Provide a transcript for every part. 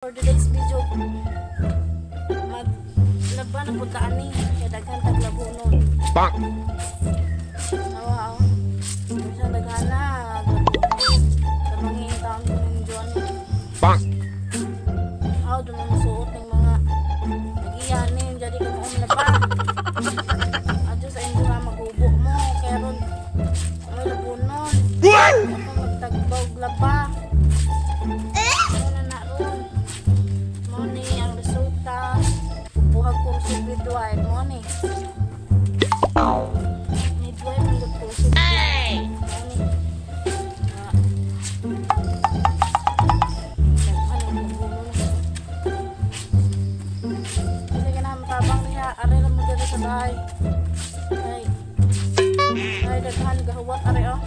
For today's video, maglaba na punta ani kay daghan tag labunon. Bonk. Awa oh. Bisan daghan na labunon. Tabangin taon ko ng Joan. Bonk. Aw, doon mo suot ng mga nagiyanin jadi ka mo umlaba. Adyo sa inyo nga magubo mo kay ron may labunon. Ako magtagbaw og laba. Mo na na ron. Mo ni ang resulta. Pupuhag kurso midwife mo ni. Midwife ang good kurso midwife. Mo ni. Ah. Daghan ang labunon. Kasi ka na matabang niya, are lang mo dito sa bahay. Ay. Ay, daghan gahuwat are oh.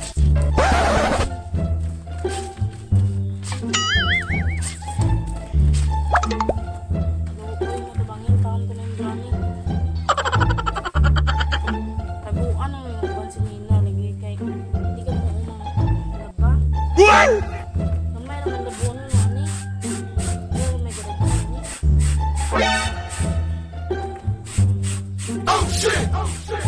Luoy mo tabangin taon ko na yung Johnny. Taguan ang mga uban si Nina lagi kay di ka mo umang laba. Gamay naman labunon mo ani. Pero may garaghan ni. Oh shit! Oh shit!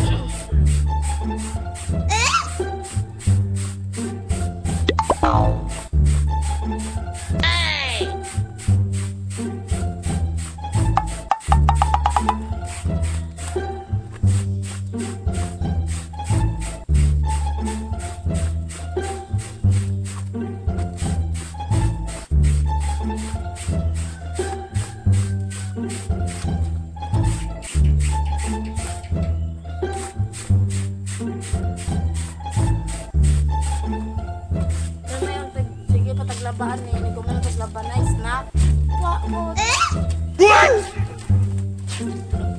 Pero may ang tag sige pataglabaan ni ni ko man taglaban na snack. Wa ko.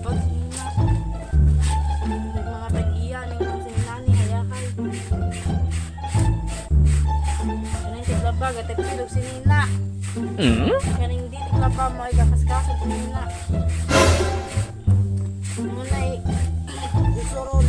Pag sinina. Nag mga tag-iya ning mga sinani hayakay. Kaning tiglaba gatagpil og sinina. Kaning di tiglaba mo ay gakaskasog sinina. Mo na usuron.